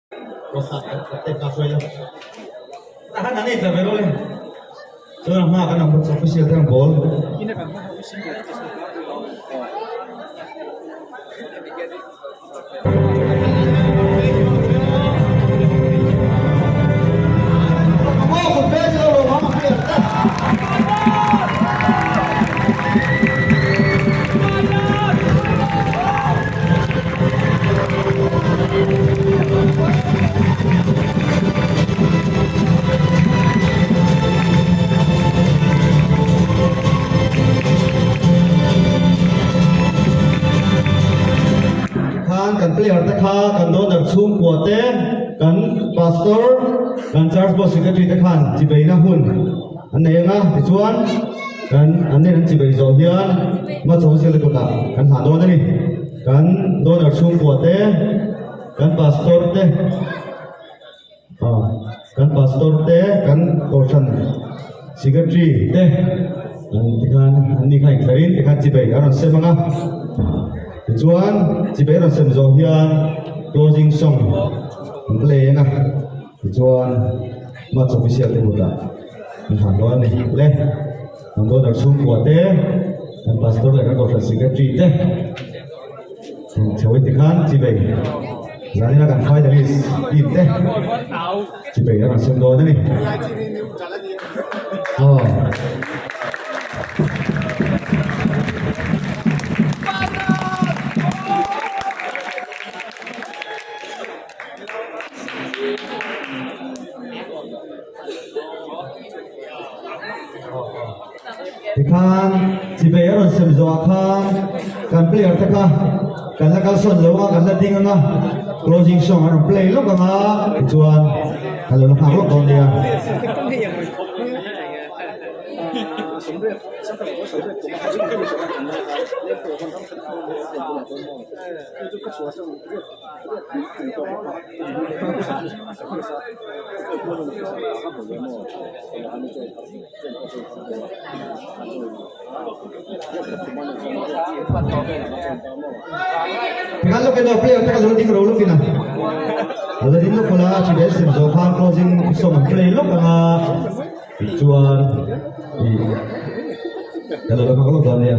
Chuan a hma kan ang bawk official te ang ball. Khan kan player te kha kan donor chhungkua te kan pastor kan church board secretary te khan chibeina hun an nei anga tichuan kan an nen an chibei zawh hian hmachhawn zel te kutah kan hlah dawn a ni. Kan donor chhungkua te, kan pastor te, kan pastor te, kan kohhran secretary te an tikhan an ni kha inthlerin tikhan chibei a rawn sem ang a. Tichuan chibei a rawn sem zawh hian closing song an play ang a. Tichuan match official te kutah an hlan dawn a ni. Le kan donor chhungkua te, kan pastor leh kan kohhran secretary te chhoin tikhan chibei zanina kan finalist team te chibei a rawn sem dawn a ni. Aw. Tikhan chibei a rawn sem zawhah khan kan player te kha kan la kalsawn lo a kan la ding ang a closing song an rawn play lawk ang a tichuan kan lo la nghak lawk dawn nia. Tikhan lawk in aw player te kha lo ding ro lawk in a lo ding lawk ula chibel sem zawh khan closing song an play lawk ang a tichuan ih ka lo la nghak lawk dawn nia.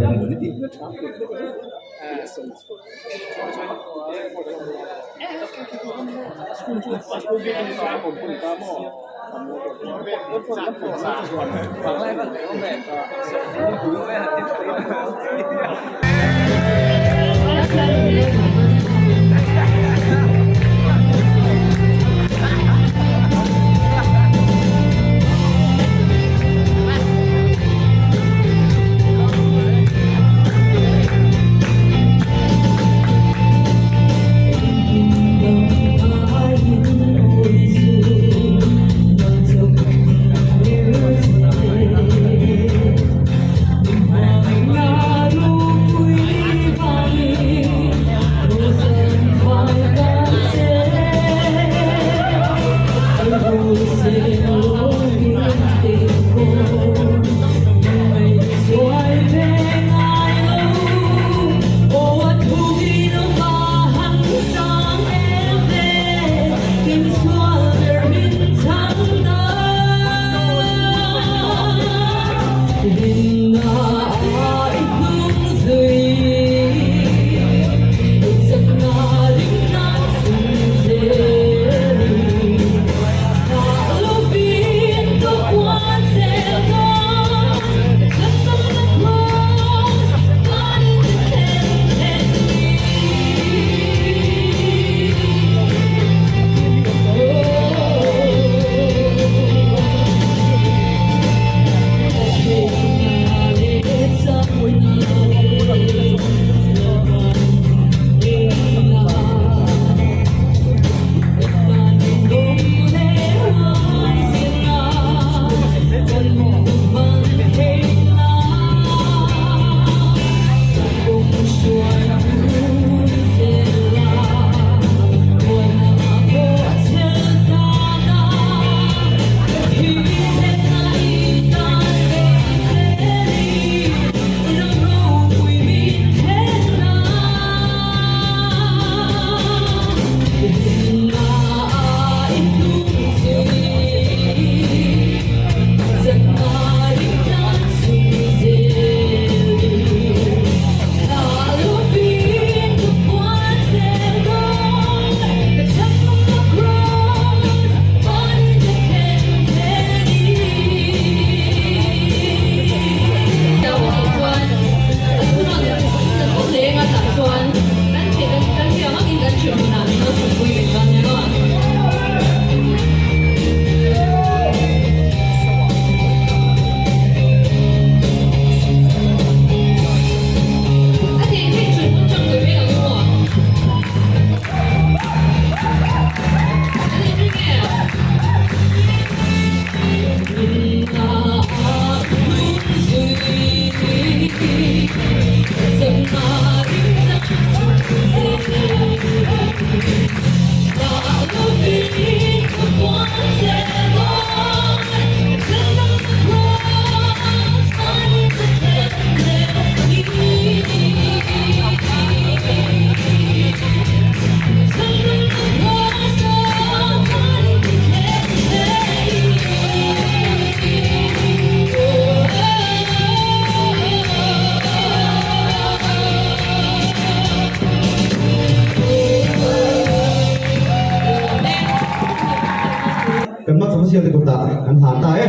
Official te kutah an hlan ta e.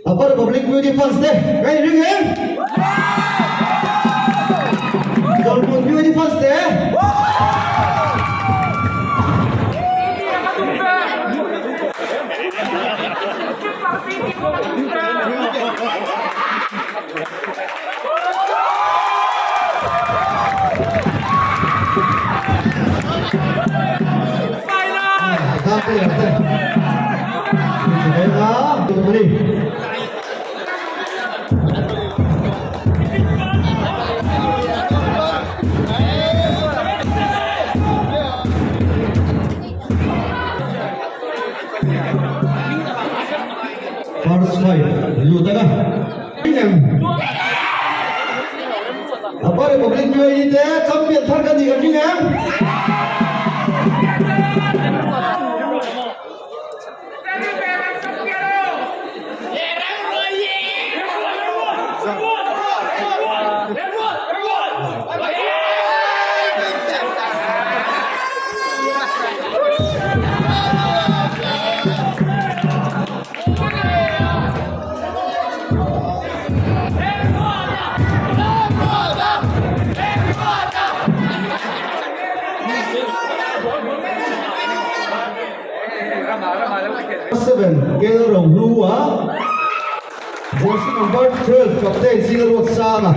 Upper Republic Beauty Fans te ka inring em? Zawlhmun Beauty Fans te? First five lut anga Apa Republic UAE te champion thar kan nih kan ring em? Seven Kel Rohlu a Jersey number 12 captain Sina Ruatsanga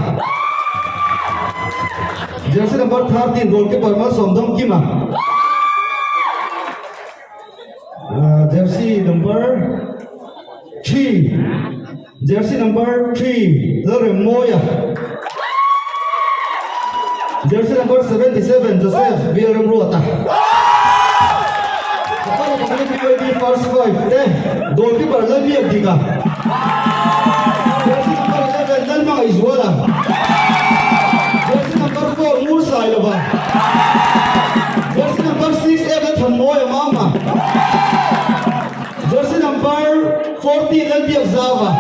Jersey number 13 goalkeeper Malsawmdawng Kima Jersey number 3 Jersey number 3 Lalremmawia Jersey number 77 Joseph Bialramruata First five te goalkeeper Lalbiakdika Jersey number 11 Lalhmangaihzuala Jersey number 4 Ngursailova Jersey number 6 Evan Thanmawia Mama Jersey number 14 Lalbiakzauva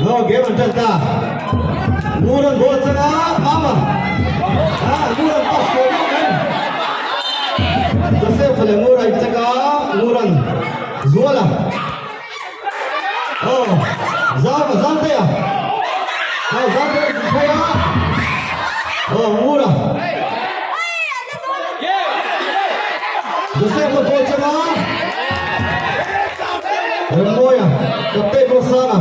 Aw game an tan ta. Nguran ball changa Mama. Ah Nguran pass ko kan. Joseph leh Ngura in chaka Nguran Zuala. Aw Zama Zamtea. Aw Zamtea phei a. Aw Ngura. Joseph a ball changa Remmawia Captain Rosanga.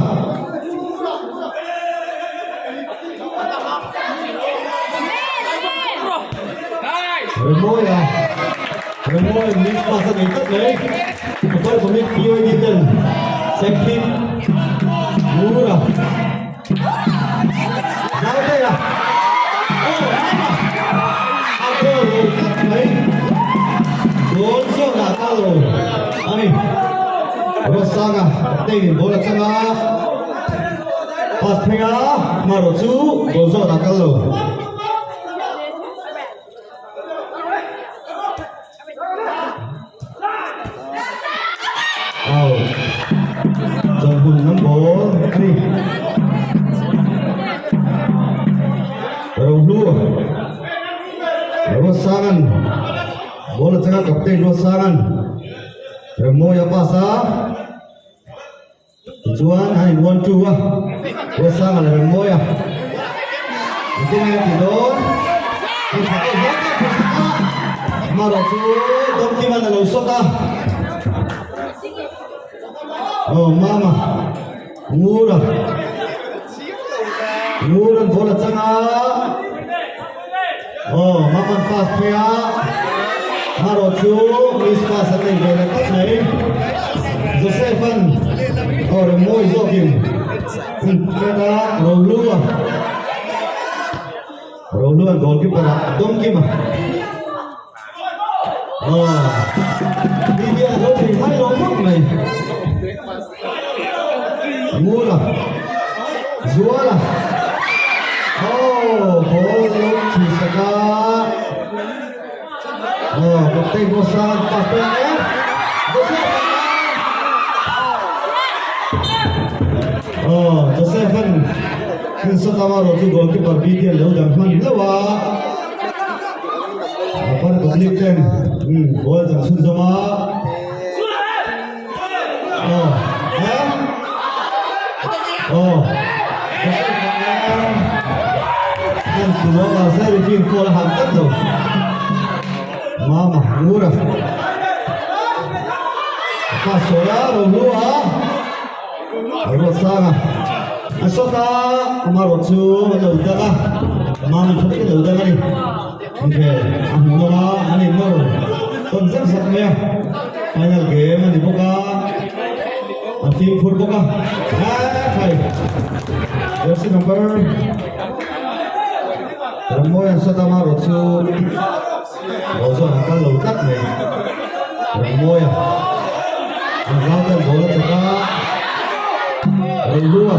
Remmawia Remmawia miss pass a nei tlat mai. Upper Public POD ten Second Ngura. Zautea Oh Mama A goal lo tlat mai. Goal zawk ah ta lo a ni. Rosanga captain in ball a chang a. Pass phei a hmarawh chu goal zawk ah kal lo. Aw Chawlhmun lam ball a ni. Rohlu Ruatsangan ball a changa captain Ruatsangan Remmawia pass a tichuan a in 1-2 a Ruatsanga leh Remmawia engtin nge a tih dawn Hmarawh chu Dawngkima'n a lo sawt a Aw Mama Ngura Ngura'n ball a chang a Aw Mama'n pass phei a Hmarawh chu miss pass an nei ve leh tlat mai Joseph-a'n aw Remmawii zawkin Keta Rohlua Rohlua goalkeeper ah Dawngkima Aw Media lo thei ngai lo mawlh mai Ngura Zuala Aw ball lo chhuihsak a Aw Captain Rosan pass pek ang e Joseph Aw Joseph an hmun sawt lama rawh chu goalkeeper BT an lo dang hman hlauh a. Republic ten ball chang chhunzawm a. Aw ha aw an chu a se referee call a han tlat lo. Mama Ngura pa sawi a ro hlu a Ruatsanga a shot a amarawh chu a lo dang a Mama tha takin a lo dang a ni inkhel a hmuh nawr a an in nawr tawn zak zak mai a final game a ni bawk a a fimkhur bawk a hekhai jersey number Rammawi an shot a amarawh chu ball chuan a kal lo tlat mai Rammawi a an zau ten ball a chak a Rohlua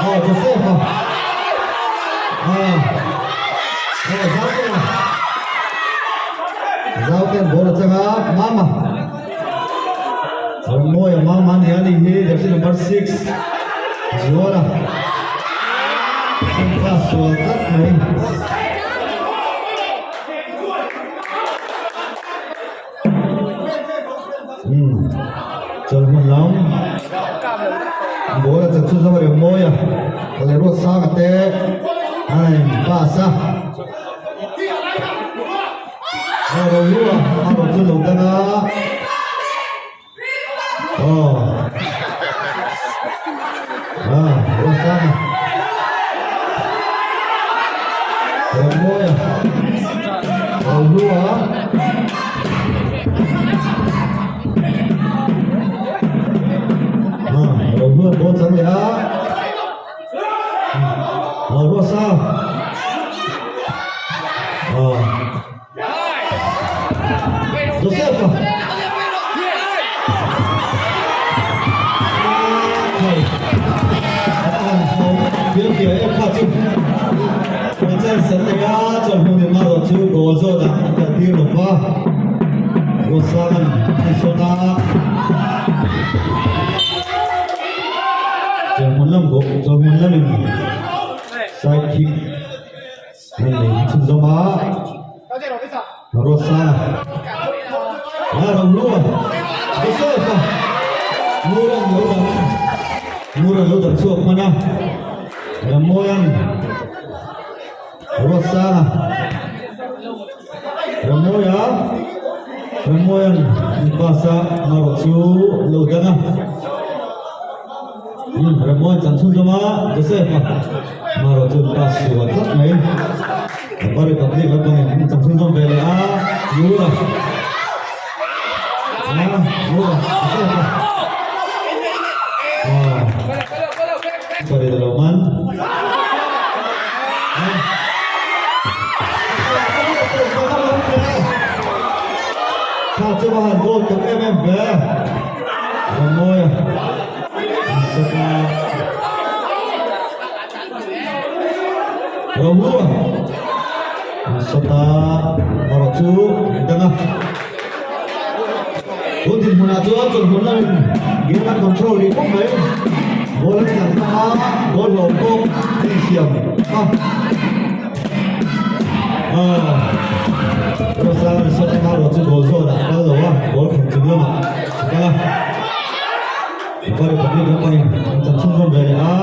aw Joseph a ah aw zau ten a zau ten ball a chak a Mama Rammawi a Mama a ni a ni hi jersey number 6 Zuala a sual tlat mai. Umm chawlhmun lam ball a chak chhun zawk a rem mawi a leh ruat sang a te a in pass a a ro lu a a ro chu lo dang a aw a ruat sang a rem mawi a ro lu a. Rohlua ball chang leh a Rosa Joseph chance an nei a chawlhmun in erawh chu goal zawt ah an kal tir lo va Ruatsanga'n a shot a chawlhmun lam bawk chawlhmun lamin side kick an nei chhunzawm a Ruatsanga a Rohlua Joseph a Ngura'n lo dang Ngura'n lo dang chhuak hman a Rammawia'n Ruatsanga Rammawia Rammawia'n an pass a amarawh chu lo dang a Rammawia'n chan chhunzawm a Joseph a amarawh chu an pass sual tlat mai Bar Republic lampangin an chan chhunzawm ve leh a Ngura Ngura Joseph a Sorry lo man. Kha chu va han goal tuk em em ve. Rammawi a. Saka. Rohlua. Saka erawh chu dang a. Tun dinhmunah chuan chawlhmun lamin game an control rih khawp mai. Ball an chan ta a, ball hlawm pawh a insiam a. Aaa Rosanga resort anga erawh chu goal zawnah a kal lo a, ball khan chung lamah a kal a. Mipa Republic lampangin an chan chhunzawm ve leh a.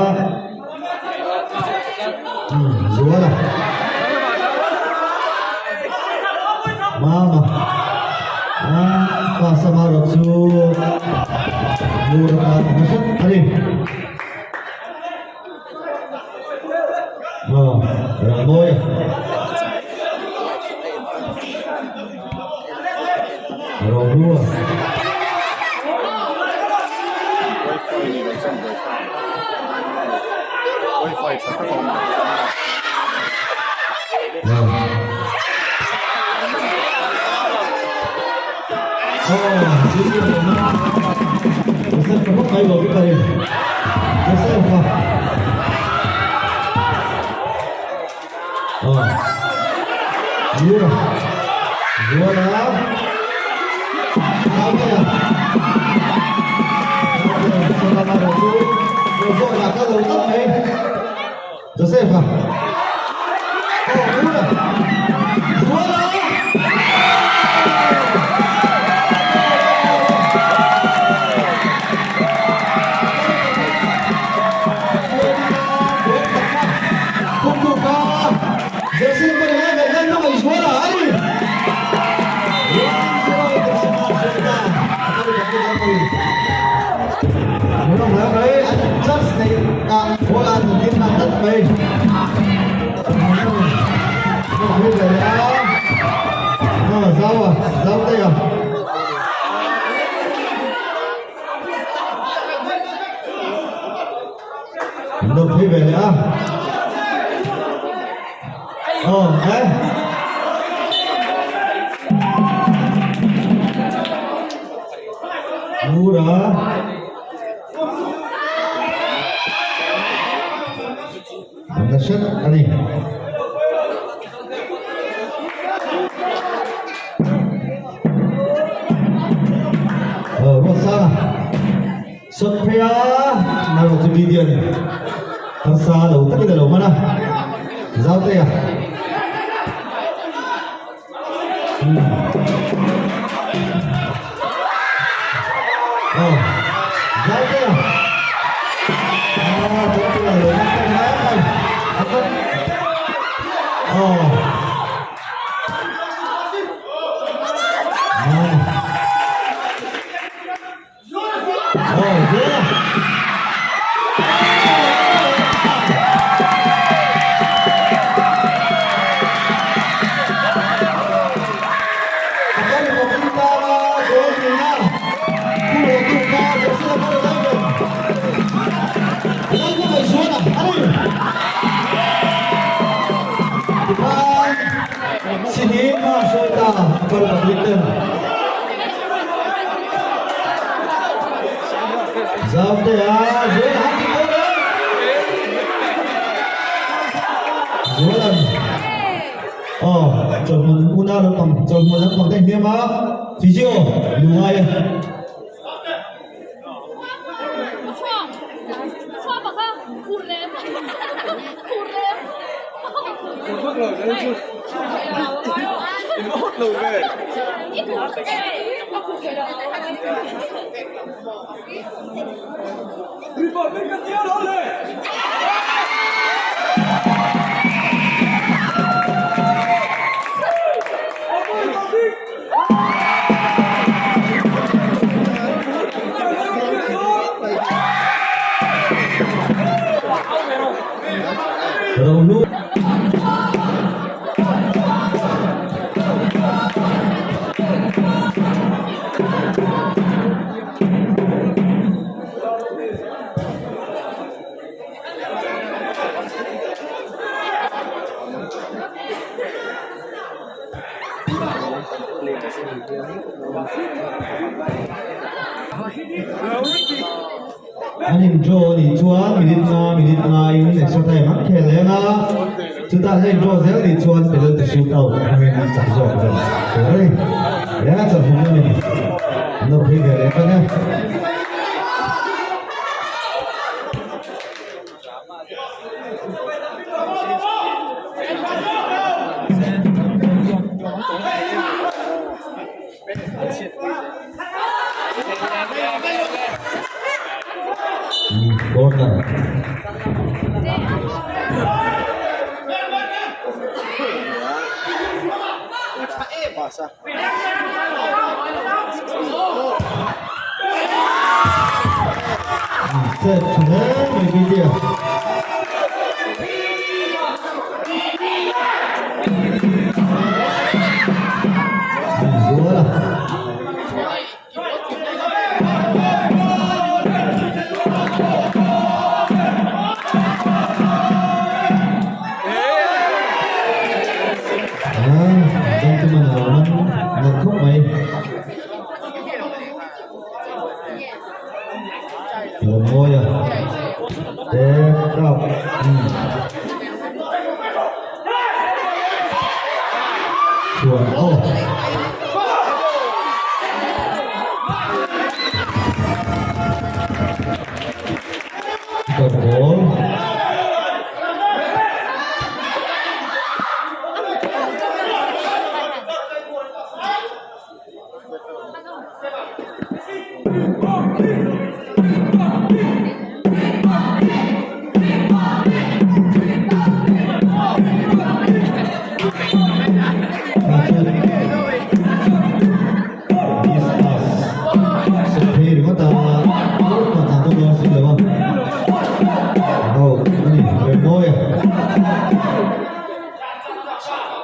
Zuala Mama a pass a marawh chu Mura tan a na hret a ni. Aw Rammawi Rohlua. Joseph a oh Ngura Zuala. hei. Nawr phei ve leh a. Aw zau a, zau daih a. Nawr phei ve leh a. Aw eh. Mura. An la hret a ni. Aw Ruatsa Sawtphea narawh chu Gideon harsa lo takin a lo hman a, Zautea. An in draw a nih chuan minute nga minute nga in extra time an khel leng a, chutah hian in draw zel nih chuan penalty shoot out hmangin an chak zawk vel tur a ni. Eng a chawlhmawm lamin an nawr phei ve leh tan e. Corner. Set tha hle mai Bidya. Zuala. Gentleman a lo man nalh khawp mai. Lo mawi a te kap chuan aw. Ball.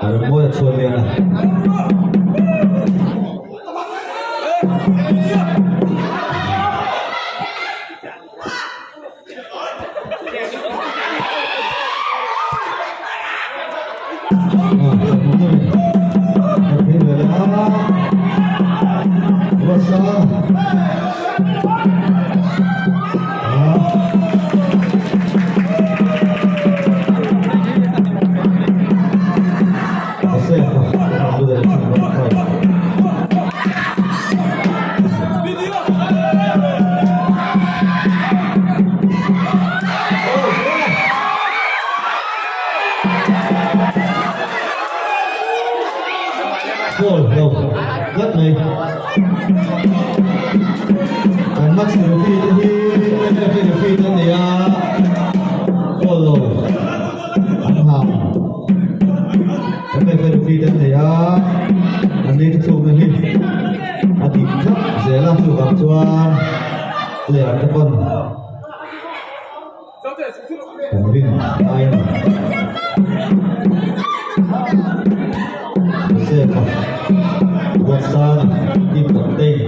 Remmawia chhuan lian a. Goal lo tlat mai. Kan match referee te hi MFA referee te an nei a, goal lo an hang. MFA referee te an nei a, an nei thuthlukna hi a dik thlap zel a, chuvang chuan player te pawn Kan rin ai a ni. Joseph a Ruatsanga team captain.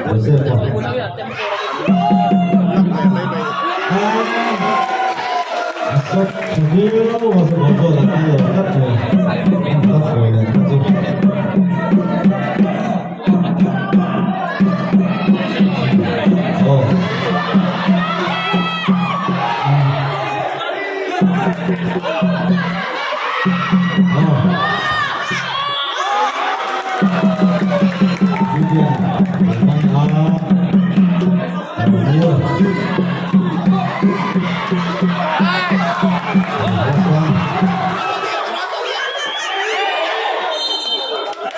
Joseph a.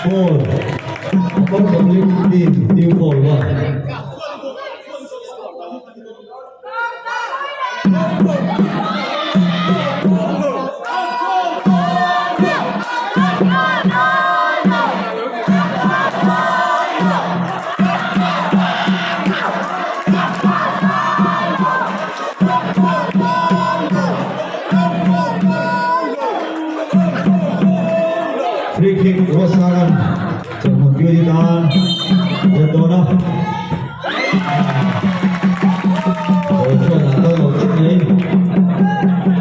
Foul. Upper Public Team team foul ba. Free kick Ruatsanga'n chawlhmun Beauty tan let dawn a. Ball chuan a kal lo tlat mai.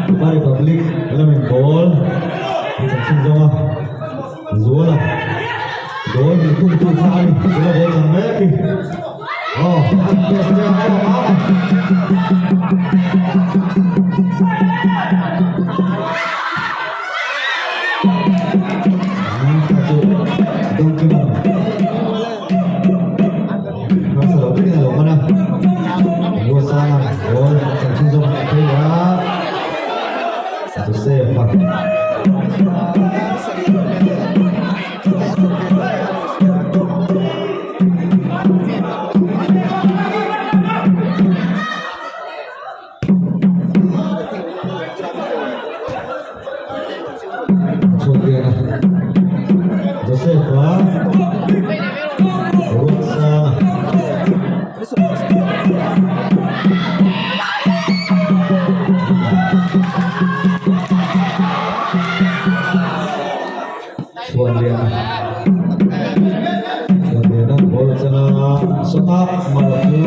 Dubai Republic lamin ball an chhan zawng a. Zuala goal min khung tu kha a ni. Tuna ball chang mek hi. Aw, an pass mek a, aw, aw. Kha chu Dawngkima. Hmasa lo takin a lo man a, Ruatsanga goal chan chhunzawm a phei leh a, Joseph a. Chhuatliana Joseph-a Ruatsanga Chhuatliana Chhuatliana ball changa shot a marawh chu.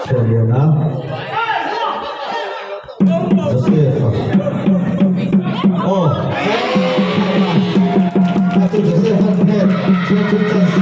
Chhuahliana Joseph-a aw a chu Joseph-a hnen chuan chu chance.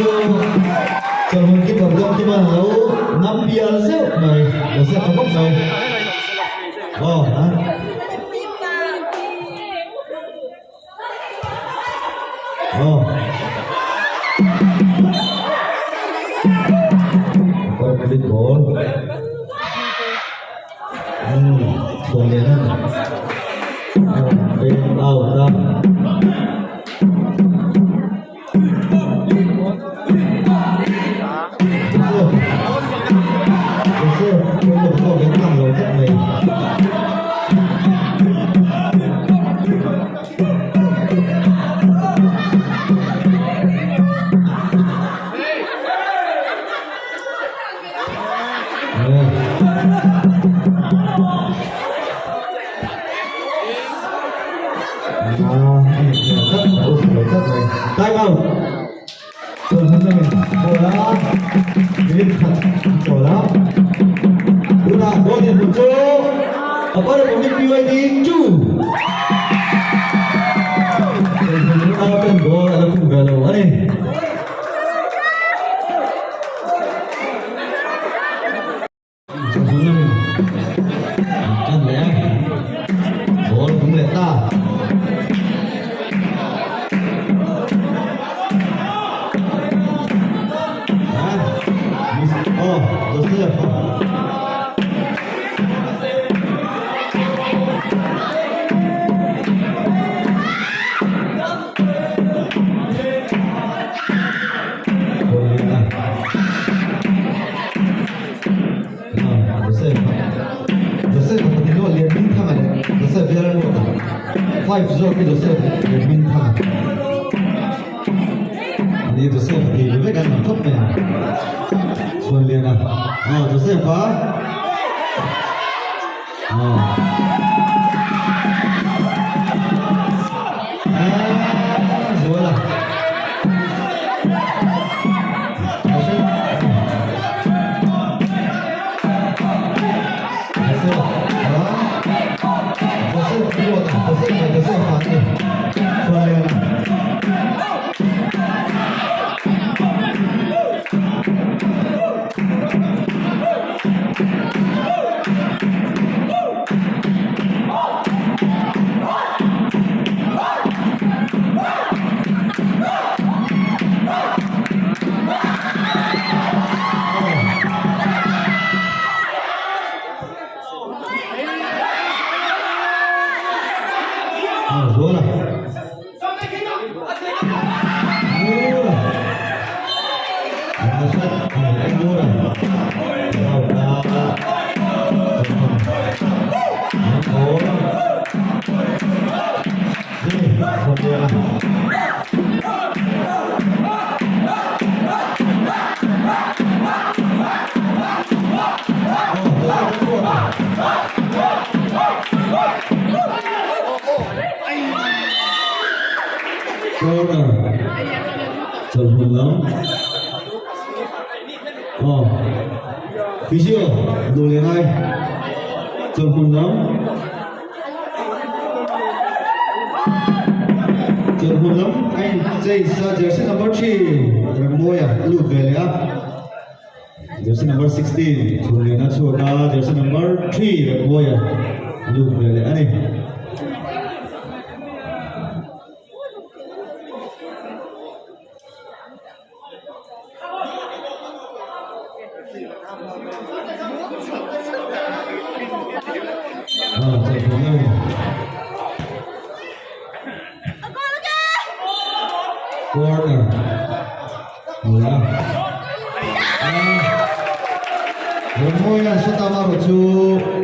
chu chawlhmun keeper dawng te chuan a lo nam bial zeuh mai lo ziak tha khawp mai aw ha. Aw. Complete ball. Hmm, Suan Liana out a. Joseph, Joseph, lo tlat mai. Time out. Bola minute khat chawl a. Tunah goal dinhmun chu Upper Republic PYD 2. Chawlhmun ten goal a la khung ve lo a ni. Chan leh a ball hum leh ta oh Joseph Joseph a pathin aw Lian Hmingthanga leh Joseph Bialruata five zawk hi Joseph Lian Hmingthanga ni Joseph a ti vek an lam khawp mai ang Chhuanliana aw Joseph a aw Zuala Zuala. Mura. Mura. Corner. Chawlhmun lam. Aw. Physio, duh leh ngai. Chawlhmun lam. Chawlhmun lam a in change a jersey number 3 Remmawia a lut ve leh a. Jersey number 16 Chhunliana chhuak a jersey number 3 Remmawia a lut ve leh a ni. Corner. Mula. Remmawia shot a marawh chu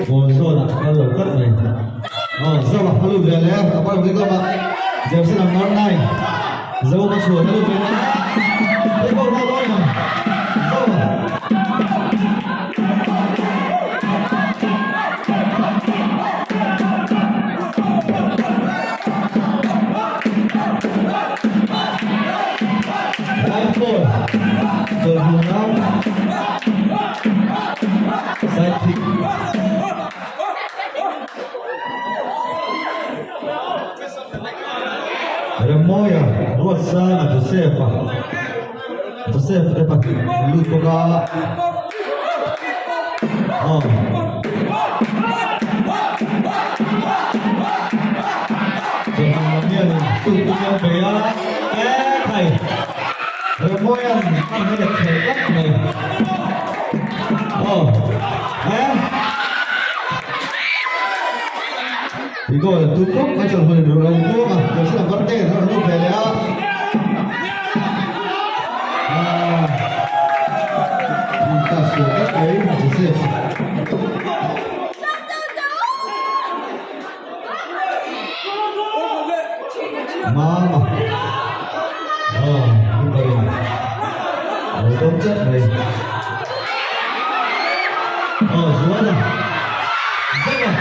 ball zawnah a kal lo tlat mai. Aw, Zoa a lut ve leh a, a ball dik lamah jersey number 9 Zoa chhuan a lut ve leh a. Hei ball nghal dawn ang Zoa. Line 4 Chawlhmun lam side kick. Remmawia, Ruatsanga, Joseph-a. Joseph te pahnih an lut bawk a aw. Chawhnu lam hianin tuk tum an bei a e khai Remawia'n a hmet thei tlat mai aw e. Tih goal a tum khawp mai chuan hmun ro kuang a Joseph a birthday an rawn lut ve leh a aaa ta sual tlat mai Joseph Mama aw keeper in a lo dawm chat mai aw Zuala Zema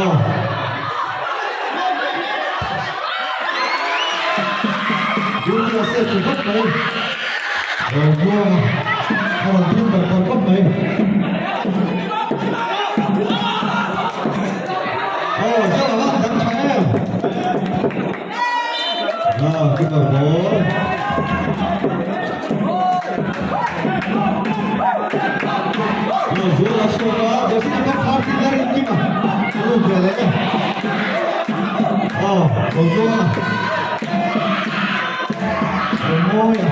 aw Duty a set tha khawp mai Romuanga a rawn thun ber ber khawp mai Aw Zema lan dang tha em Ah keeper ball Aw Zuala chhuak a Jersey number 13 la rin kim a lut ve leh e Aw Romuanga Romawia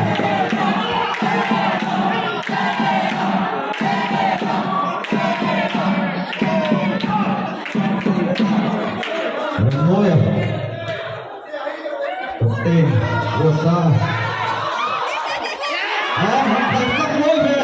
Romawia Captain Ruatsanga Ah, han kal tak mawi ve.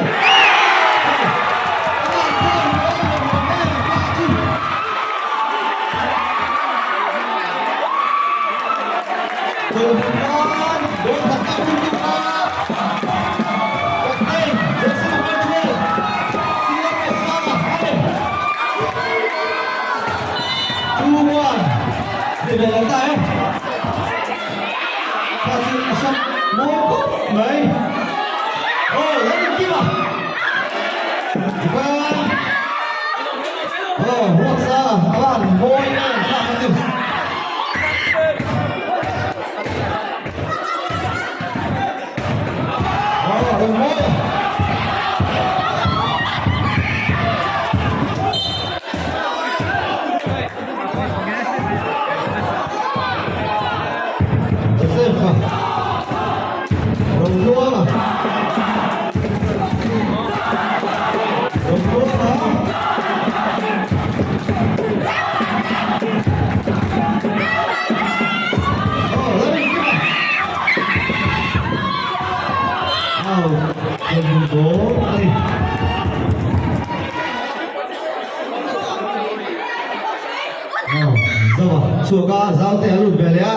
Chhuak a zau te a lut ve leh a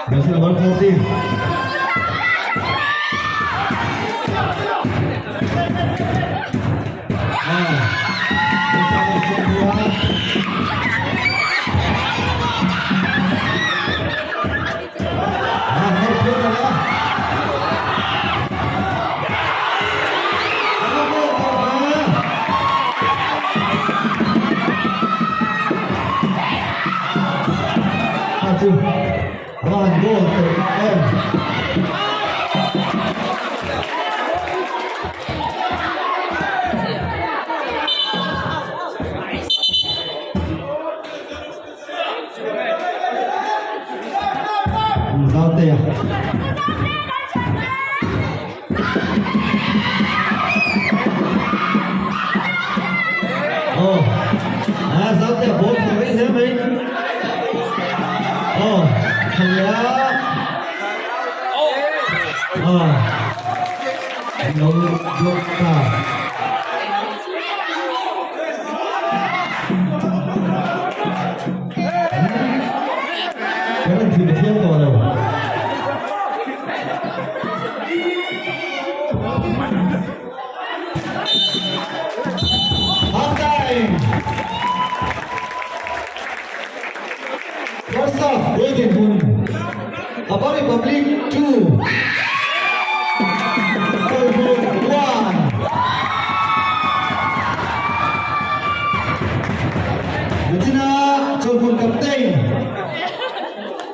Jersey number 14 Van goal teh em. Zautea. Oh, à Zautea ball thei rei hle mai. Oh, thei a. Oh, lo block ta. Kan an thim thiam tawh lo. Half time. First half, waiting hun. Apa Republic 2. Chawlhmun 1. Nachina Chawlhmun captain.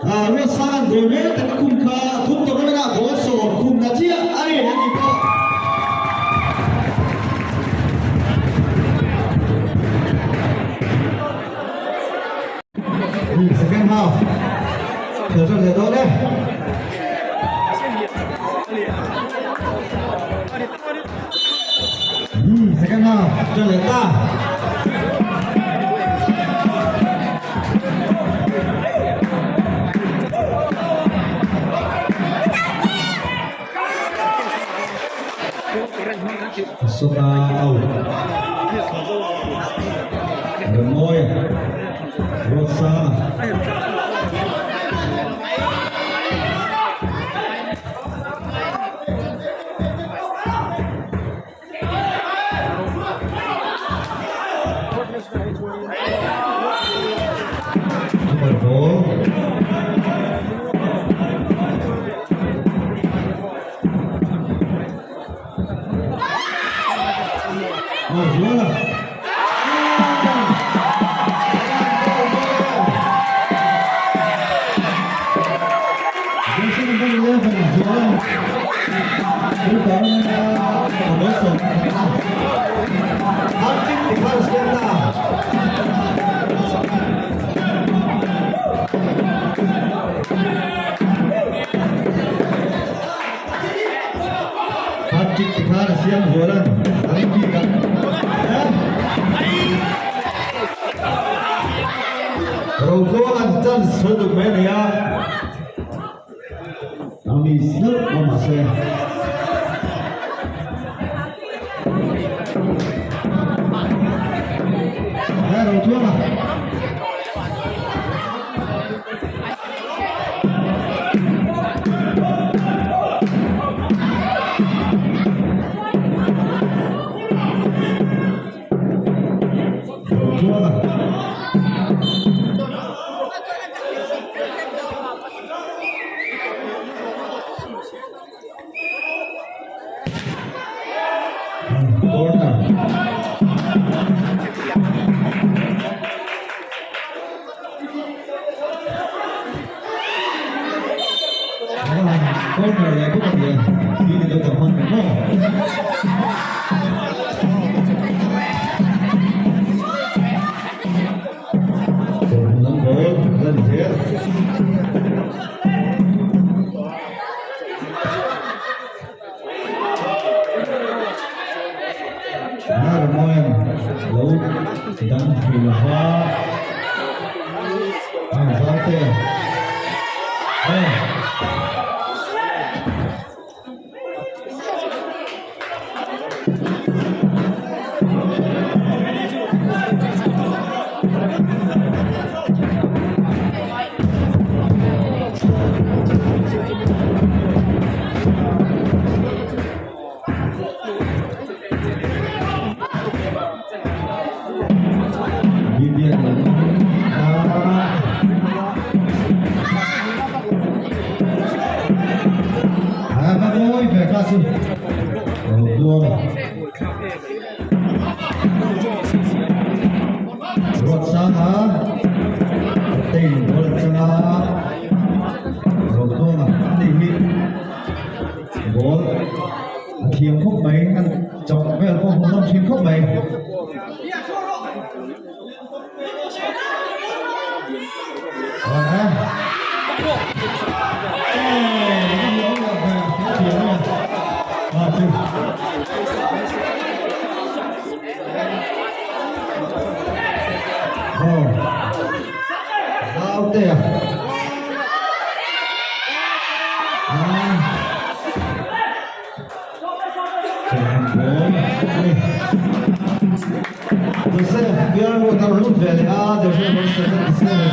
Ruatsanga'n goal mek tak a khum kha thum tournament ah goal sawm khum na chiah a ni a ni pawh. Second half khel tan leh dawn e. Second half tan leh ta. Sawta out. Remawi Ruatsanga. Super ball. Marzuala. Jersey number 11, Zuala. Hat-trick tikhan a siam zual a an bik a. Rotluanga'n chance sawi duk mai a nei a. A miss hlauh a mahse. He Rotluanga. Rotluanga. Corner. Corner leh bawk a ni a, khi ni deuh tak hman kan maw? Lam ball la ni zel. Ramawian lo dang thei lo va a zau te. Ruatsanga Tei Ruatsanga Rotuanga an nei hi ball a thiam khawp mai an chak vel pawh hmuhnawm thin khawp mai. Joseph biar ruat a lut ve leh a Joseph rawn 77.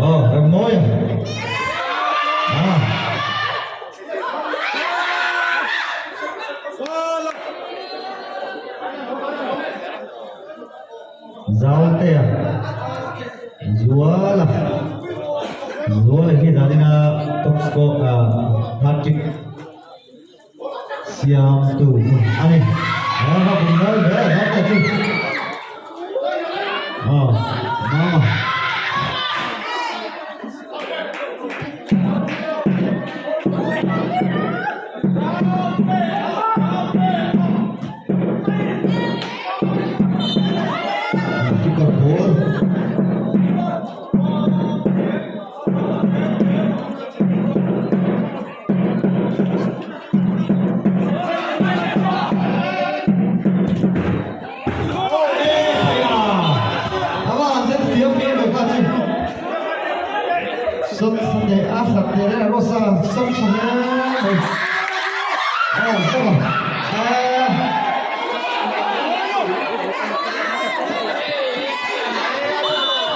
Aw Remmawi a. Zautea Zuala Zuala hi zanina top score hat-trick siam tu a ni. Ava bun mawi hle Zautea chu. sam tha hle mai. Aw sama. Ah.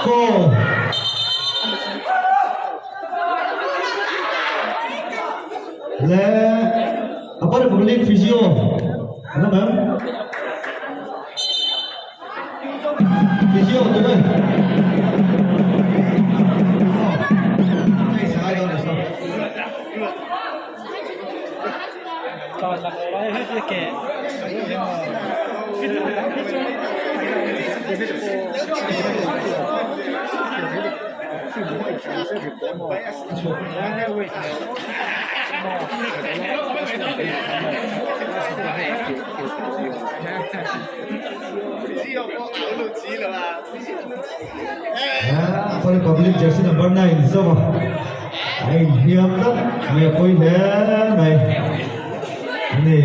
Goal. Le Upper Republic Physio. Ano ma'am? Physio tu mai. Upper Republic jersey number 9 zova a inhliam tlat mai a pawi hle mai ani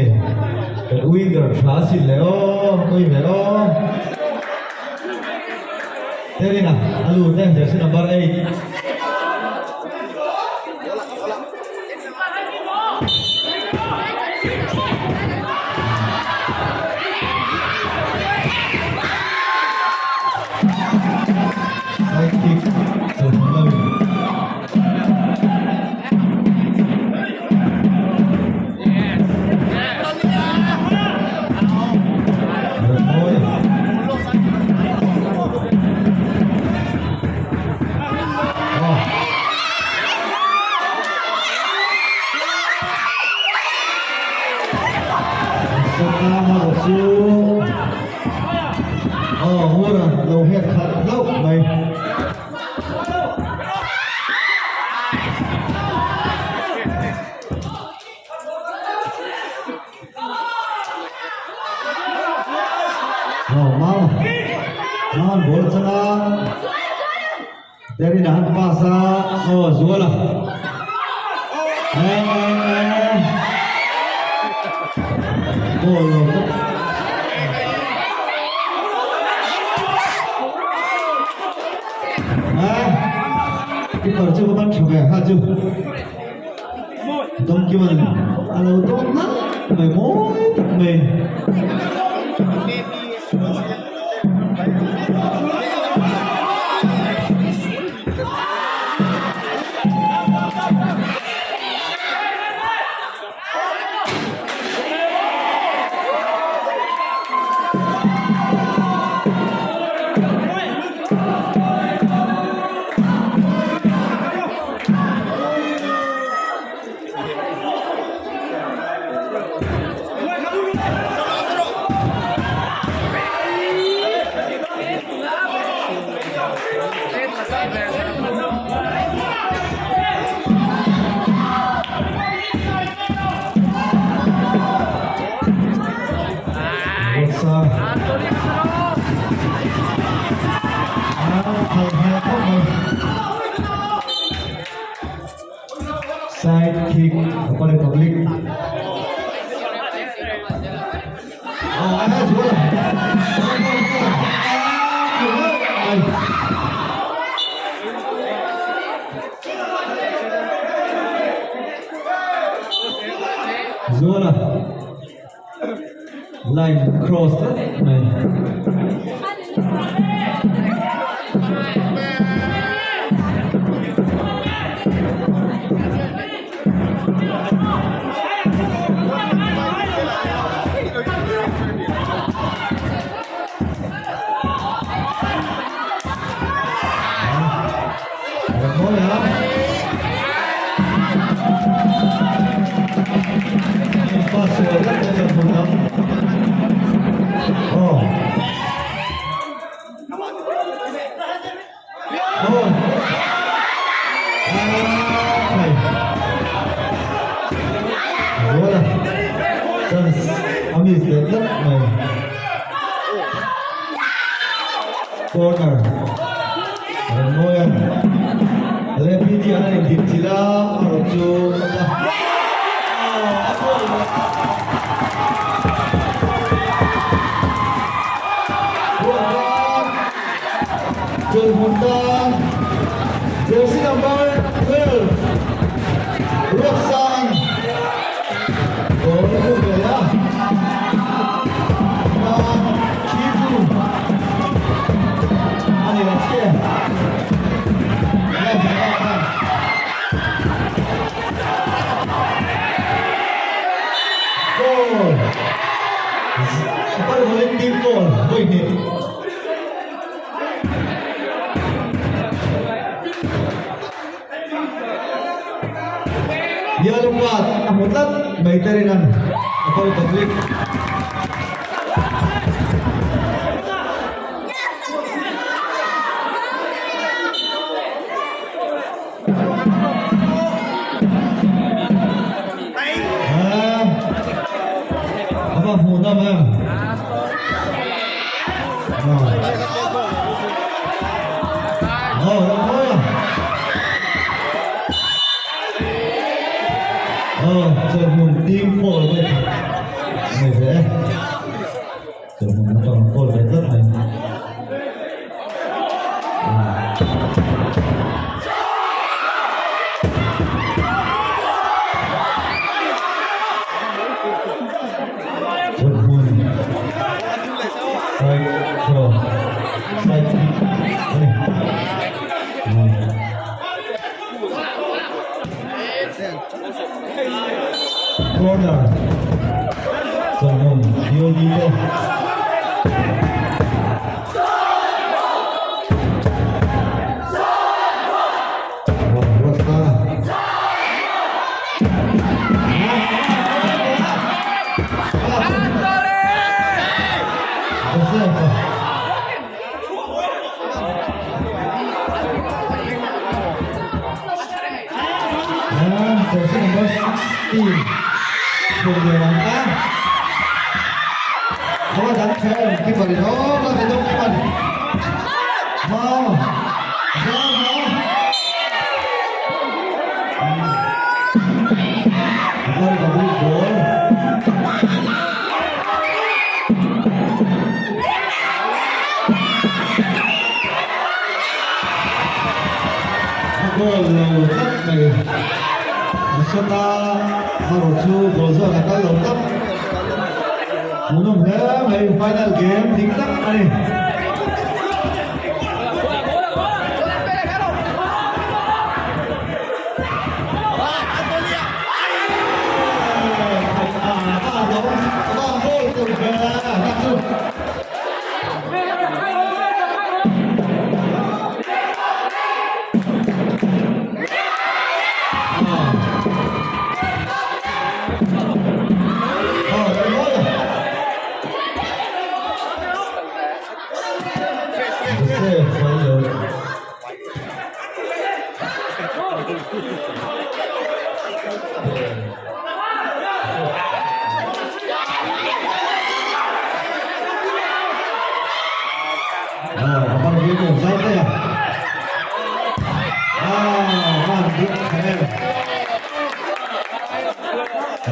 kan winger tha sin le aw pawi ve aw Terina a lut e jersey number 8. Side kick chawhnu lo in. Rawn mawi. Chu aw hmuna lo het khalh hlauh mai. Aw mau mau ball changa Terina han pass a aw Zuala ball lo tawp. Keeper chu va ban tha ve ha chu. Dawngkima'n a lo dawn nalh mai mawi tak mai. Side kick Upper Republic. Oh, ai zual. Zuala. Line cross tlat mai. Corner Rangmawia'n Lepidi an in dip chilh a, a rawn chu a a goal leh. Ruahman Chawlhmun tan jersey number 12. Upper Republic team foul vawi hnih. Yellow card a hmu tlat mai te rin an Upper Republic. A va hmuh nawm em? Aw, chawlhmun team foul mai khat nei ve e. Chawlhmun atang foul ve tlat mai. Chawlhmun side throw side kick a ni. Corner Chawlhmun DOD te. Jersey number 16 Chhunlian a Awa dang kher keeper in aw la ve dawng keeper Mau Zau mau Upper Republic ball A goal lo tlat mai. Nasata erawh chu goal zawk a kal lo tlat. Hmuhnawm hle mai final game dik tak a ni.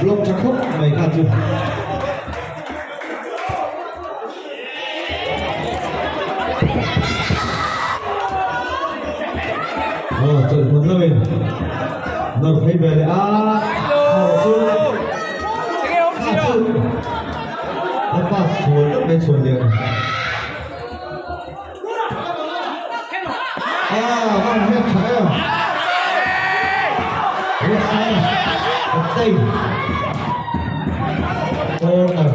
Block tha khawp mai kha chu. Aw chawlh hmun lo in nawr phei ve leh a aw chu kha chu a pass sual tak mai chhuan lian a van hmet tha em Russell Oktay corner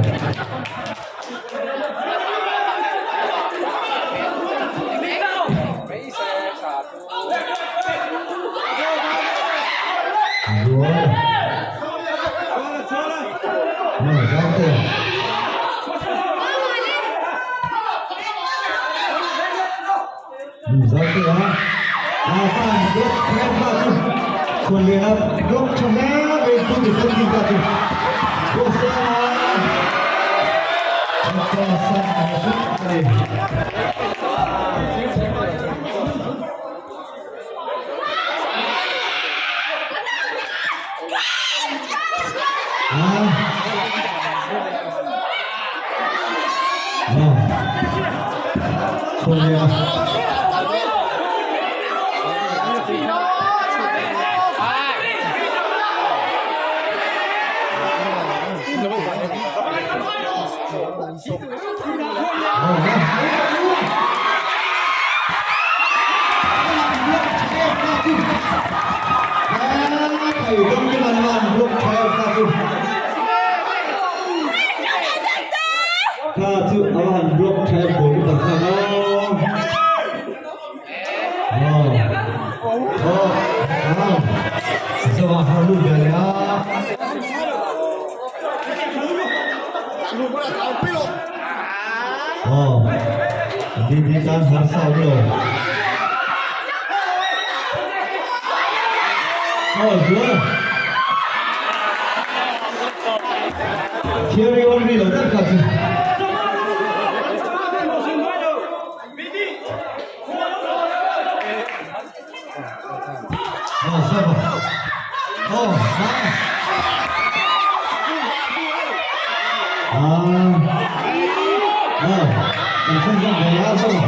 Kha chu a va han block tha em goalkeeper khan aw. Aw. Aw. Aw. Zawa har lu ve leh a. Aw. DD tan har sa awm lo. Aw zual. Thierry Henry lo tak kha chu. Oh, sava. Oh, ha. Ah. Oh, kan chhan zam ve la sava.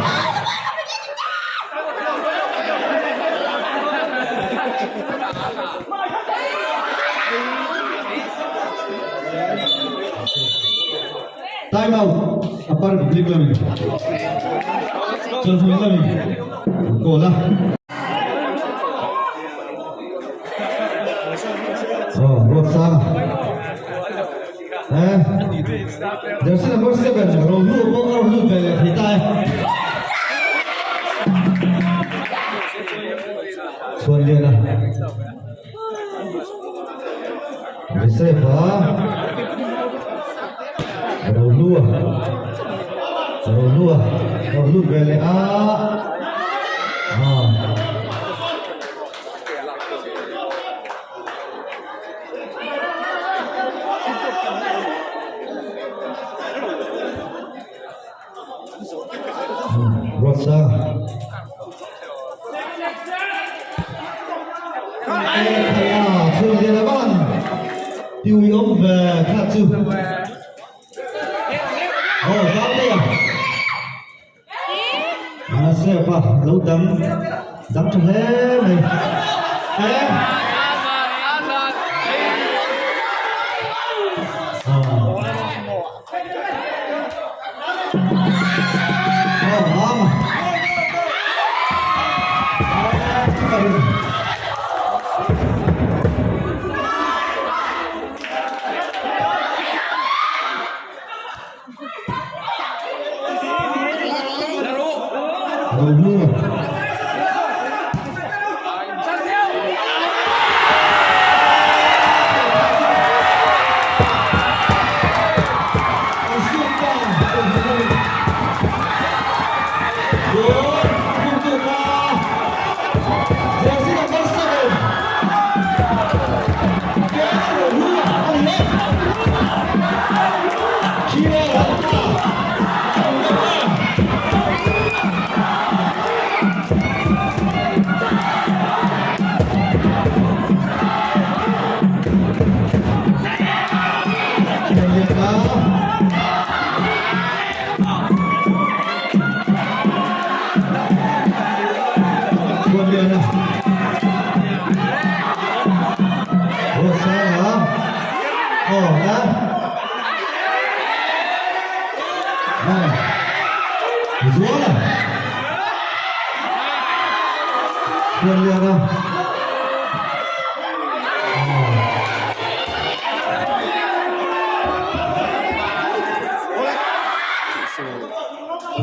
Time out Upper Republic lamin Chawlhmui lamin an call a. Aw Ruatsanga eh Jersey number 7 Rohlu pawh a rawn lut ve leh thei ta e. Chhuanliana. Joseph-a Rohlua Rohlua rawn lut ve leh a ah. Rosa. Chhun lian avan tiui awm ve kha chu. Oh, zau te a. À, xe pa lo dang dang tha hle mai. Eh.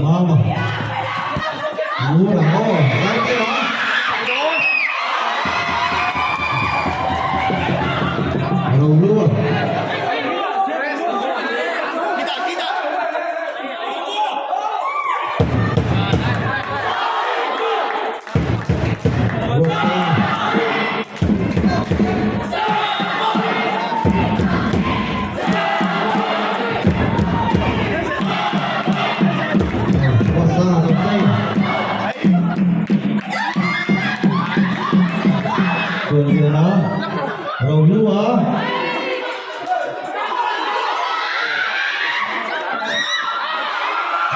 Mama. Mura aw. Lai te a. Ro lu a.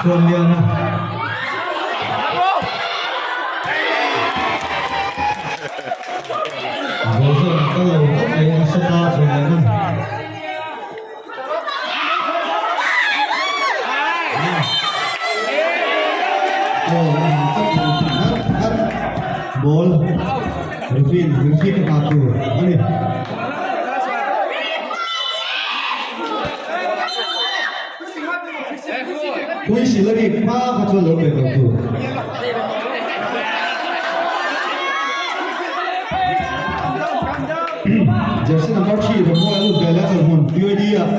Chhuanliana. Goal zawn a kal lo tlat mai a shot a Chhuanliana. Ball referee referee ta tur a ni. Whistle a rik hma kha chuan lo pek lo tur. Jersey number 3 Rammuai a lut ve leh a chawlhmun UAD ah.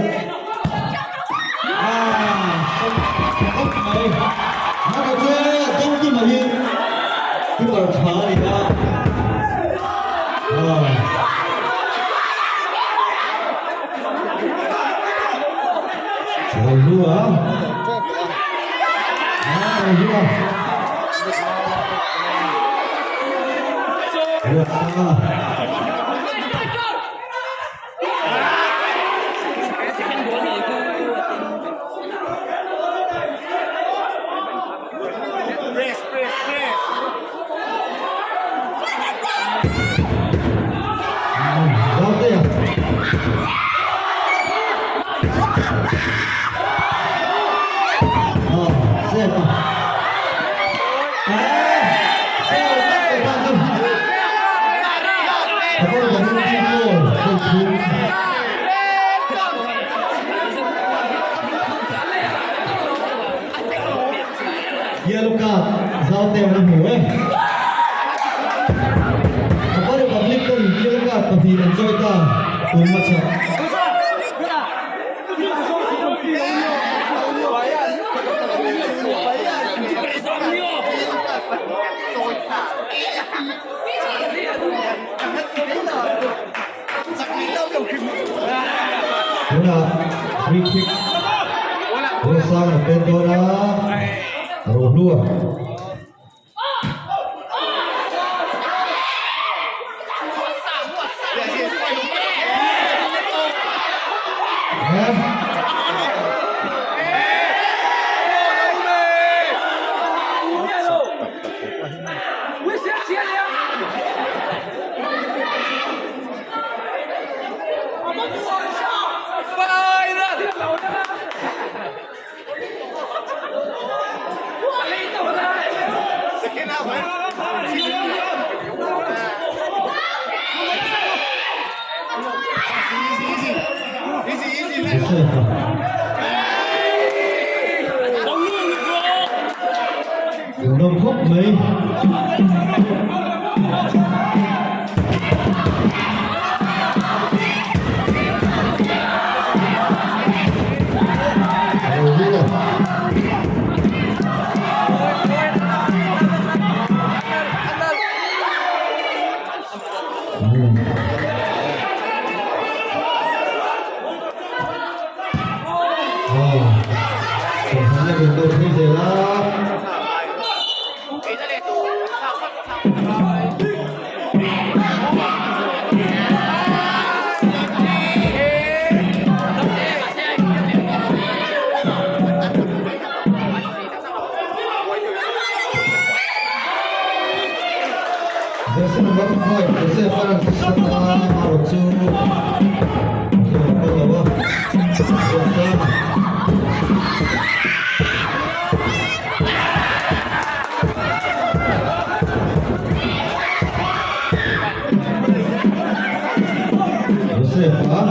Ah, khawp mai. Maka chu dawngkim a hi keeper tha a ni a. Ah. Rohlua. Ah, Rohlua. Rohlua. Press, press, press. Zotea. Ah, save a. Ah, save tak ke tan chu. Apa dah ni goal, goal thum. Yellow card Zauteon a hmu e. Apa Republic ten yellow card pahnih an chawi ta tun hmachhak. Tunah free kick Rosang a pet dawn a, a ro hlu a. Hmuhnawm khawp mai. Jersey number 5 Joseph Aran Sata Haro chu Joseph a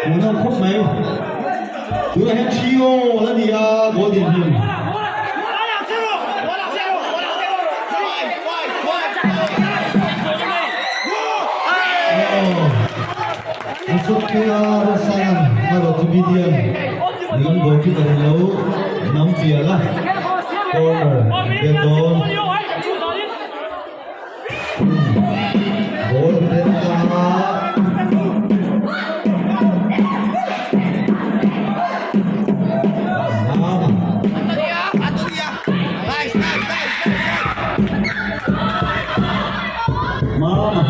Hmuhnawm khawp mai. Tunah hian Theo la ni a goal din hlim. Asukthea Rosanan erawh chu Midian lam goalkeeper in lo nam pial a, corner an pek dawn. Ball an pek tlang a. Mama. Mama.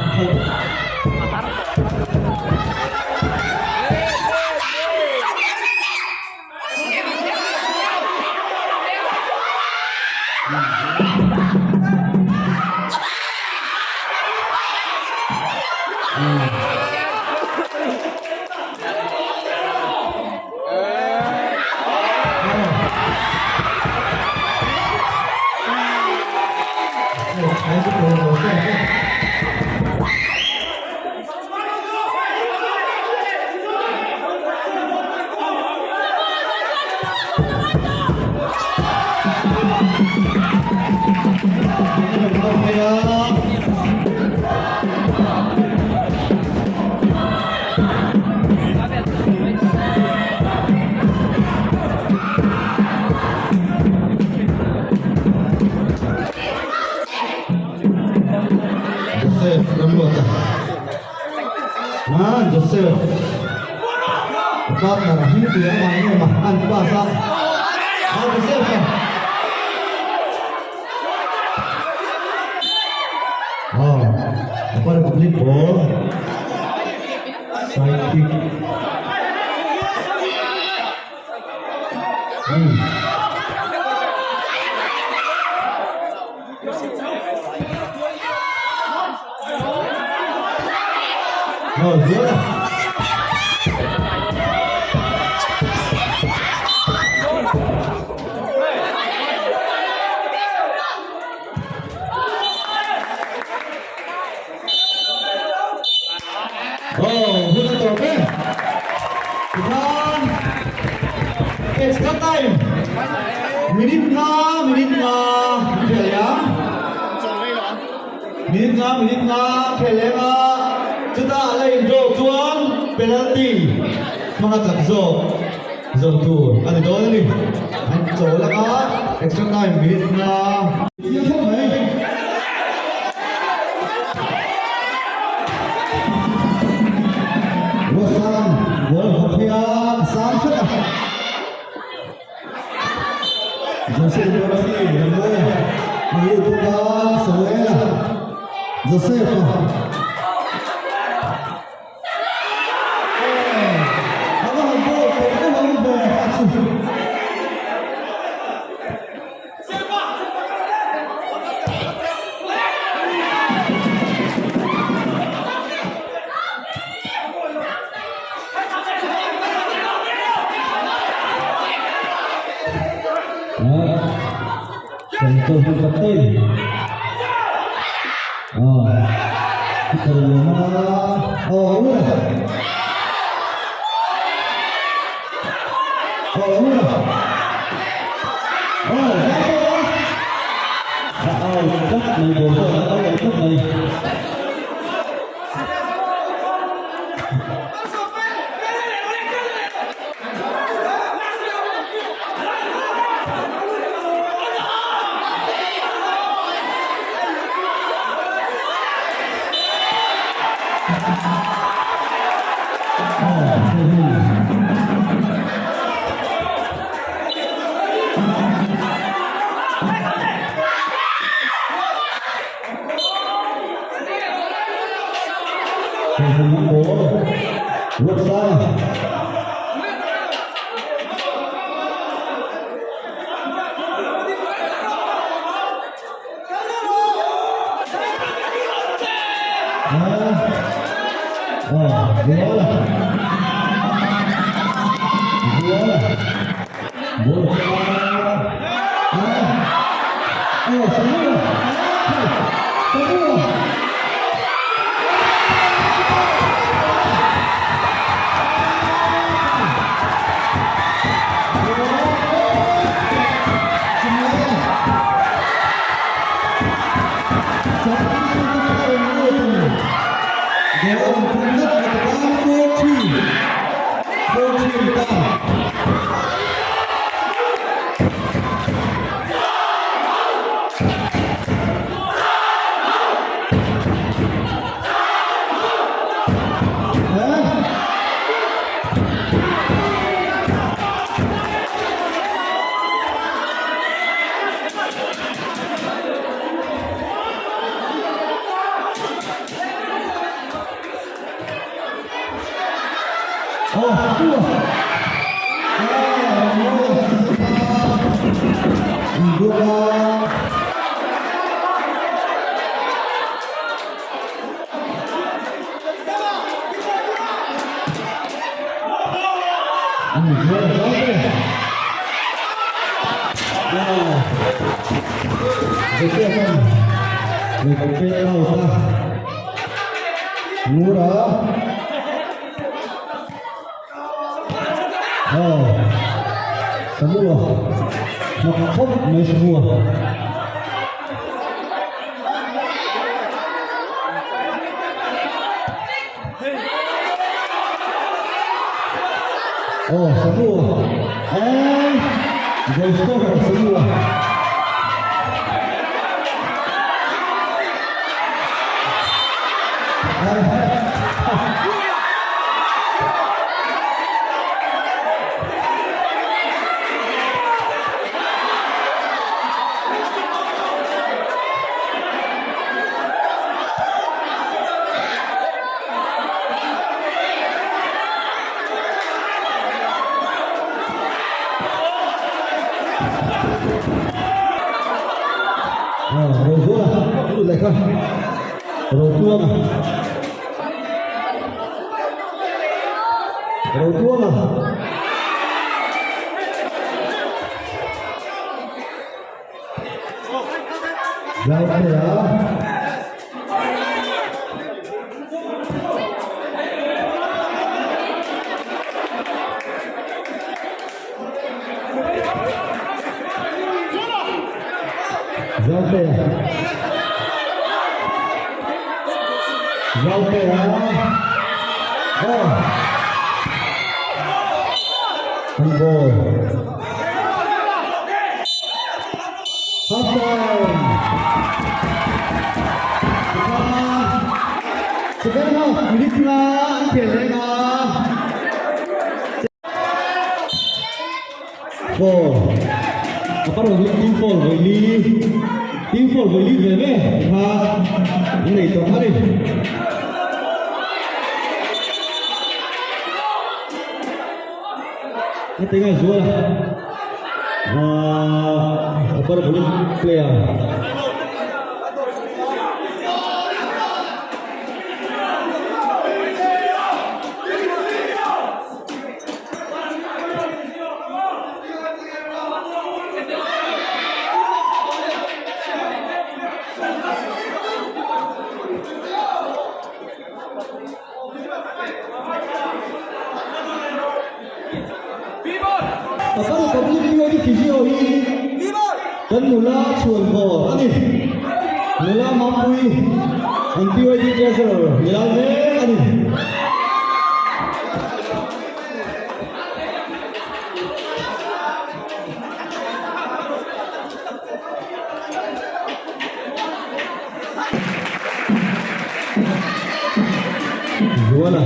A partner a hming tih a ngai em a, an pass a. A Joseph a. Oh, apa Republic ball. Side kick. Oh, hun a tawp e. Tikhan extra time. Minute nga, minute nga khel leh ang. Minute nga, minute nga khel leh ang a. Chutah a la in draw chuan penalty hmanga chak zawk zawm tur a ni dawn a ni. An chawl ang a, extra time minute nga. Chiang khawp mai. Ruasan goal hawk phei a, a sang hret a. Joseph Dorothy Rambo a lut bawk a, Samuel a, Joseph a. A va han goal tawh em ang ve a chu. Rozuala lut leh kha Rotuanga Rotuanga Zautea Zautea Zautea Oh Handball Half time Second half minute nga an khel reng a. Four. A paro hi team four vawi li team four vawi li ve ve kha an nei tawh a ni. Hetiang a zual a a paro player. Upper Republic POD Physio hi kan nula chhuanvawr a ni. Nula Mampui an POD Treasurer ni lai mek a ni. Zuala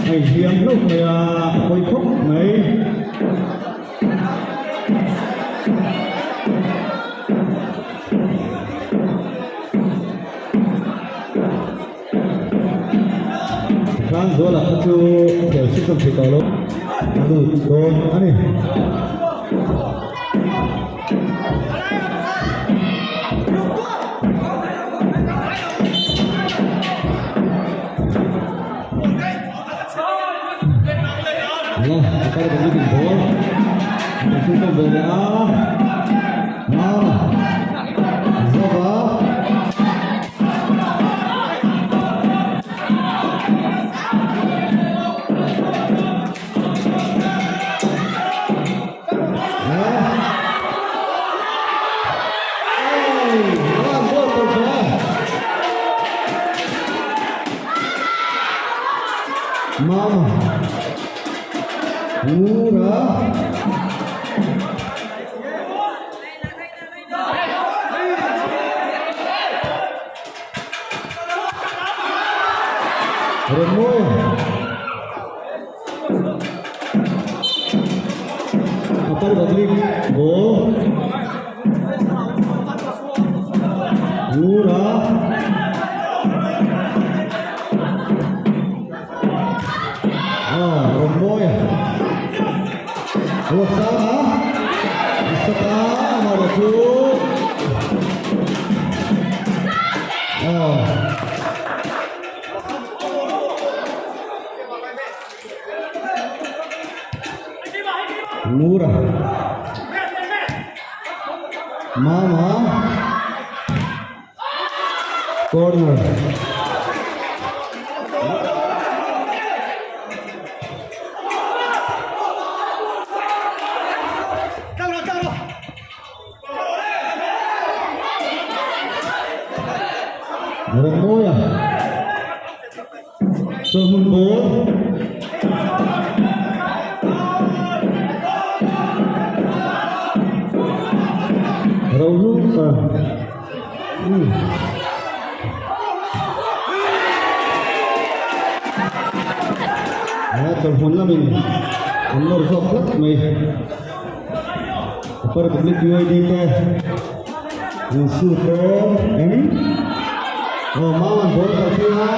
a inhliam hlauh mai a, a pawi khawp mai. Tikhan Zuala kha chu khel chhun zawm thei tawh lo a lut dawn a ni. Ala, a kar bawk lutuk ball. Kan chhun zawm ve leh a. Mama. Zova. Mama Mura Remawi Upper Public Ball Mura Remawi Ruatsanga Isaka amarawh chu Mura Mama Corner. Rengmawia Chawhmun ball. Rohlu Chawhmun lamin an nawr zawk tlat mai. Upper Public UID te in shoot dawn em? Aw mau an ball kal phei a.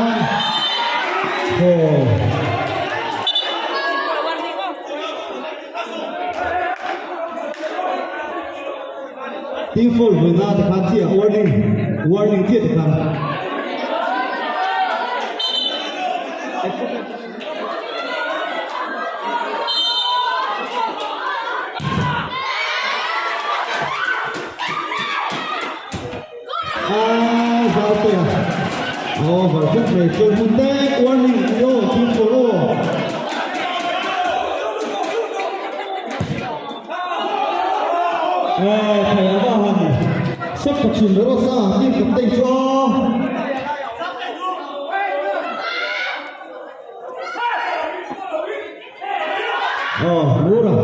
Foul. Team foul vawiina tikhan chiah warning warning chiah tikhan. Ah, Zautea. Over khawp mai. Chawlhmun te warning aw team foul aw. Eh, thei a va han sep ta thin ber aw sa team captain chu aw. Aw, Mura.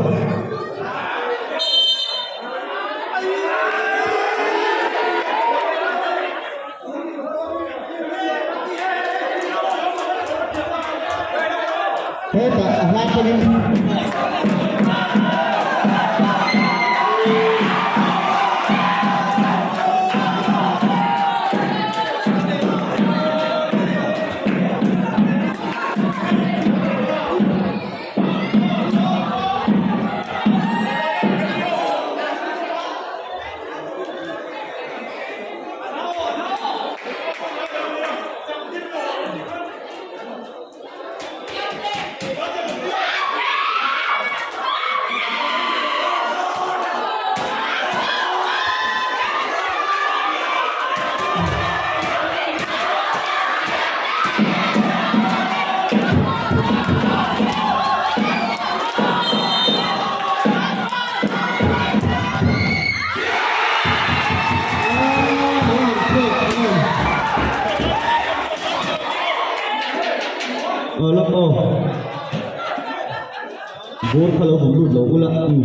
Hetah a hla thlengin Aw lak aw bur kha lo hum lut lo ula um.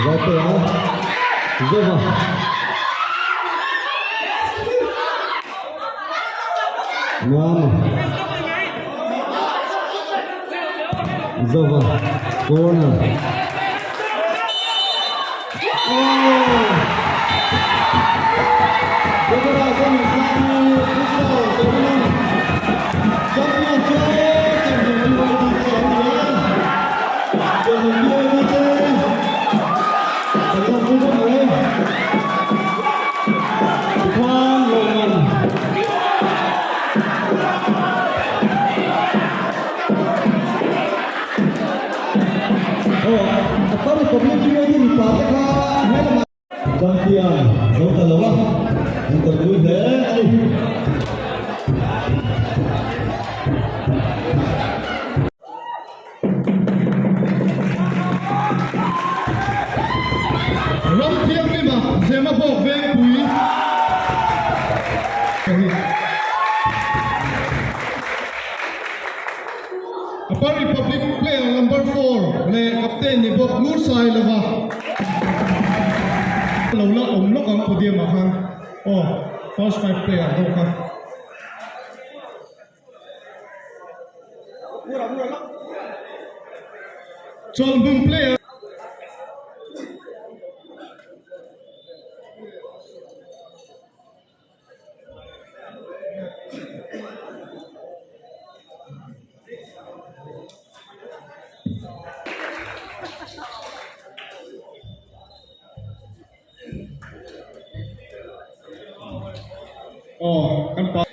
Zautea Zova Mama Zova Corner Oh Deborah Zonunsanga Futsal Tournament Champion chu Champion BYD te an ni a Champion BYD te kan lawm pui bawk mai Tikhuan lawmman Aw Upper Republic BYD mipa te kha helamah Champion zo ta lo a, an tawrhpui hle a ni. Ram thianghlima Zema bawk vengpui pahnih. Upper Republic player number four leh captain ni bawk Lursai lova lo la awm lawk ang podium ah khan aw first five player ho kha. Chawlhmun player. Aw kan pa.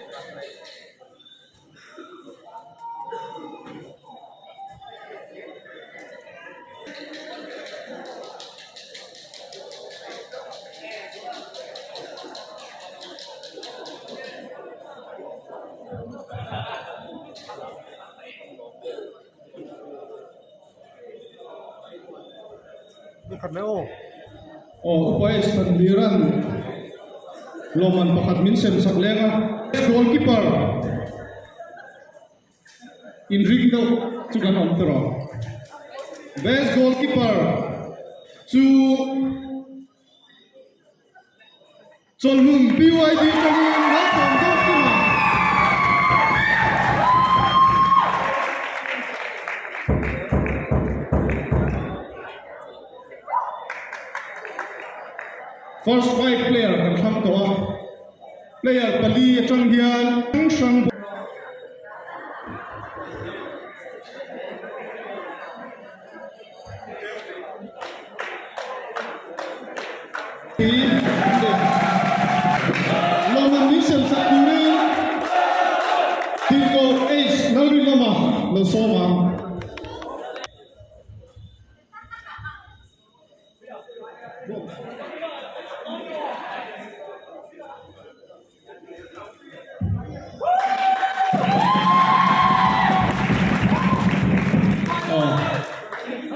Aw upa Sandiran lawmman pakhat min sem sak leng a goalkeeper inring deuh chu kan awm ta rawh best goalkeeper chu Chawlhmun BYD tangin malsawm deuh thung a. First 5 player kan thlang tawh a, player pali atang hian hrang hrang Lawmman min sem sak turin Tirhkoh H Lalrinawma lo sawm ang.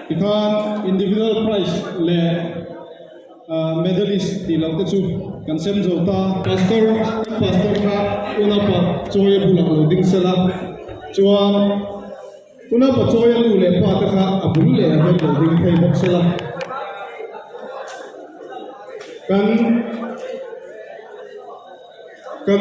Tikhan individual prize leh medalist tih loh te chu kan sem zo ta. Pastor pastor kha unaupa Chawia bulah lo ding sela chuan unaupa Chawia nu leh pa te kha a bul leh ah hian lo ding phei bawk sela kan. Kan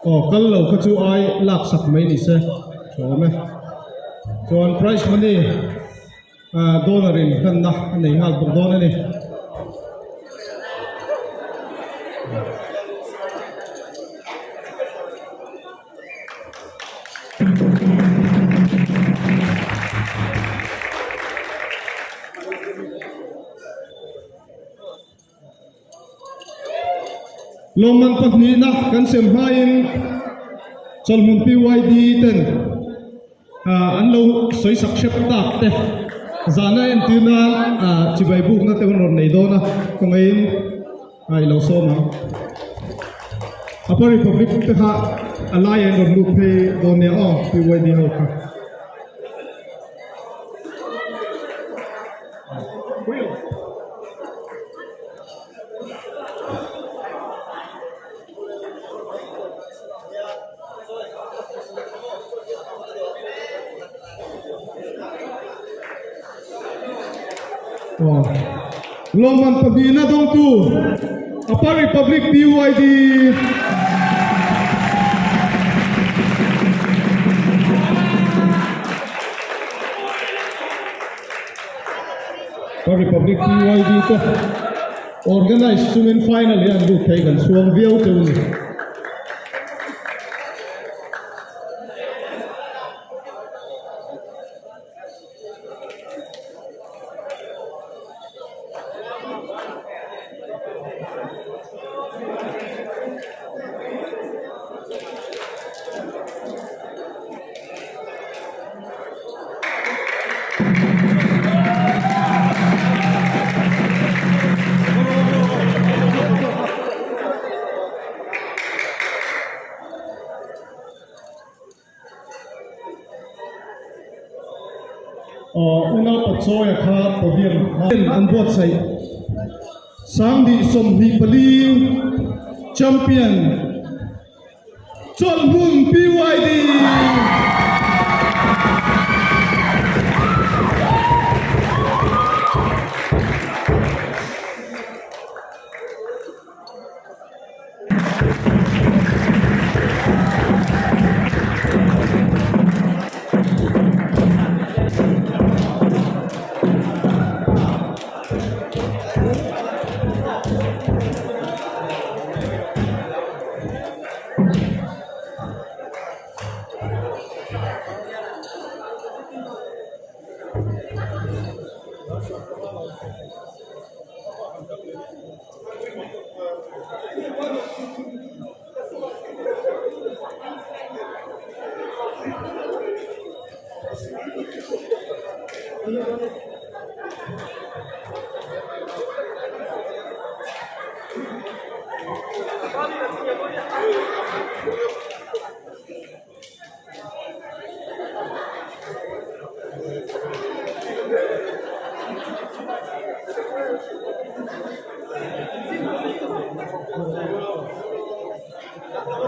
Aw kal lo kha chu ai lak sak mai ni se tha awm e chuan prize money ah dollar in hlanna a nei nghal bawk dawn a ni. Lawmman pahnihna kan sem hmain chawlhmun PYD ten an lo sawi sak hrep tak te zahna entir nan chibai bukna te an rawn nei dawn a kawngaiin A i lo sawm ang. Upper Republic te kha a laiah in rawn lut phei dawn nia aw PYD ho kha. Lawmman pahnihna dawngtu Upper Republic PYD Upper Republic PYD te organize chungin final hi an lut thei kan chhuang viau cheu a ni. Aw unau Patsawia kha podium an buatsaih 24 champion Chawlhmun PYD.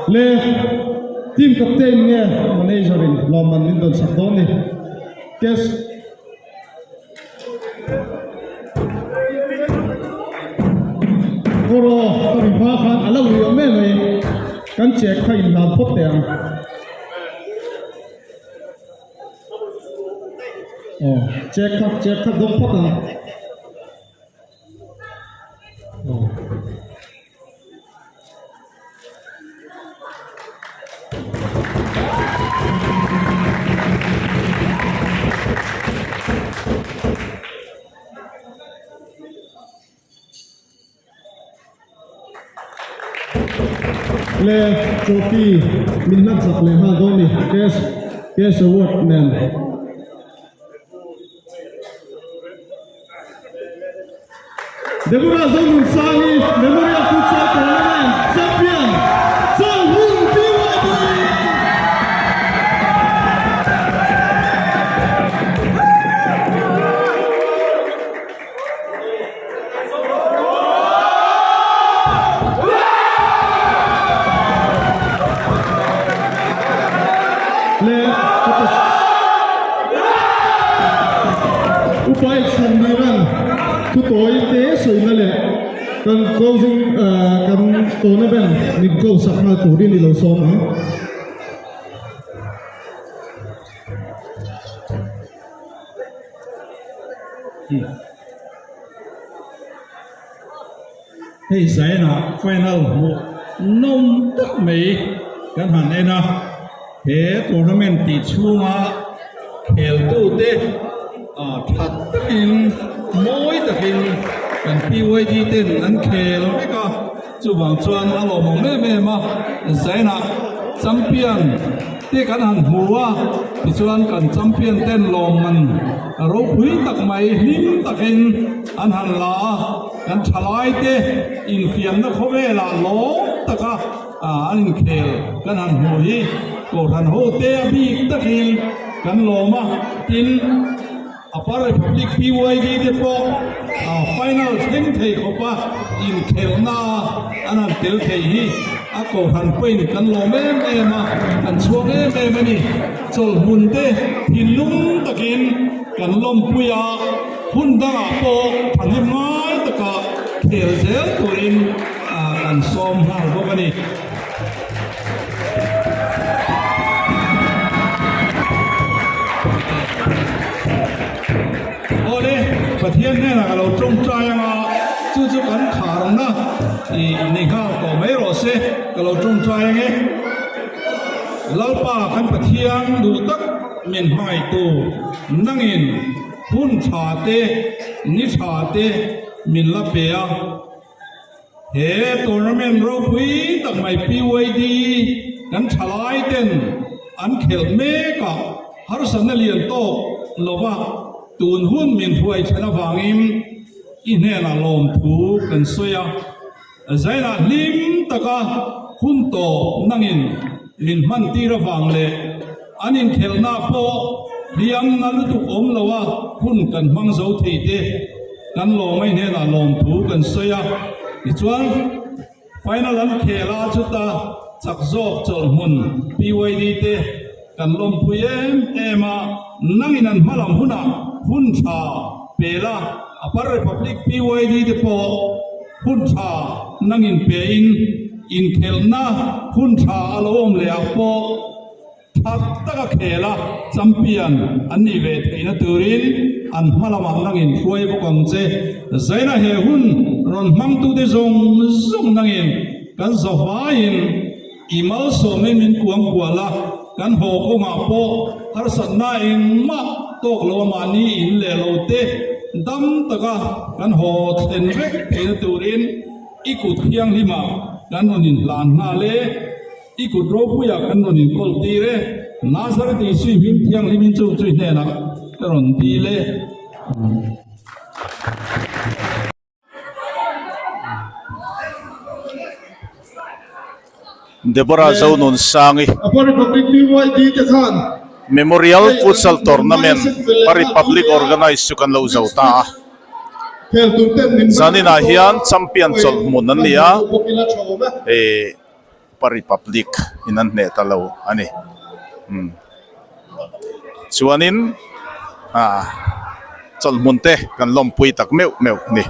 Le team captain nge manager in lawmman min dawn sak dawn ni. Kes Kawraw ka ri hma khan a lo ri awm em mai kan check kha inhlan phawt teh ang. Aw check kha check kha dawng phawt ang. Aw. Le trophy min hlan chak leh nghal dawn ni cash cash award nen. Deborah Zonunsangi Memorial Futsal Tournament Champion Chawlhmun PYD! Le Upa Chhanliran thu tawi te sawina leh kan closing kan tournament min close sak nghal turin i lo sawm ang. Hei Zaina final hmuh nawm tak mai kan han en a, he tournament tih chhunga kheltute that takin mawi takin kan PYD ten an khel vek a, chuvang chuan a lawmawm em em a, Zaina champion te kan han hmu a, tichuan kan champion ten lawmman ropui tak mai hlim takin an han la a. Kan thalaite infiamna khawvelah lawm taka an inkhel kan han hmuh hi Kohhran hote a bik takin kan lawm a, tin Upper Republic PYD te pawh final thleng thei khawpa inkhelhna an han tel thei hi a Kohhran pawhin kan lawm em em a, kan chhuak em em a ni. Chawlhmun te thinlung takin kan lawmpui a. Hun dangah pawh thahnem ngai taka khel zel turin kan sawm nghal bawk a ni. Awle, Pathian hnenah ka lo tawngtai anga chu chu kan kharna i ni nghal tawh mai rawh se, ka lo tawngtai ange. Lalpa kan Pathian duh tak min hmangaihtu nangin Hun tha te, ni tha te min la pe a. He tournament ropui tak mai PYD kan thalai ten an khelh mek a, harsatna lian tawk lova tun hun min hruai then avangin i hnenah lawmthu kan sawi a. Zainah hlim taka hun tawp nangin min hman tir avang leh an inkhelhna pawh hliamna lutuk awm loa hun kan hmang zo thei te kan lawmai hnenah lawmthu kan sawi a. Tichuan final an khel a chuta chak zawk chawlhhmun PYD te kan lawmpui em em a, nangin an hmalam hunah hun tha pela Upper Republic PYD te pawh Hun tha nangin pe in inkhelhna hun tha a lo awm leh ah pawh tha taka khel a champion an nih ve theihna turin an hma lamah nangin hruai bawk ang che. Zaina he hun rawn hmangtute zawng zawng nangin kan zavaiin i malsawmin min kuang kual a, kan haw kawngah pawh harsatna engmah tawk lo a mahni in leh lo te dam taka kan haw thlen vek theihna turin i kut thianghlimah kan rawn inhlan nghal e, i kut ropuiah kan rawn inkawl tir e, Nazareth Isui hming thianghlimin chu chui hnenah ka rawn dil e. Deborah Zonunsangi Memorial Futsal Tournament a Republic organise chu kan lo zo ta a, zaninah hian champion chawlhmun an ni a, ih. Sukpa Republic in an hneh ta lo a ni. Umm chuanin ah chawlhmun te kan lawmpui tak meuh meuh a ni.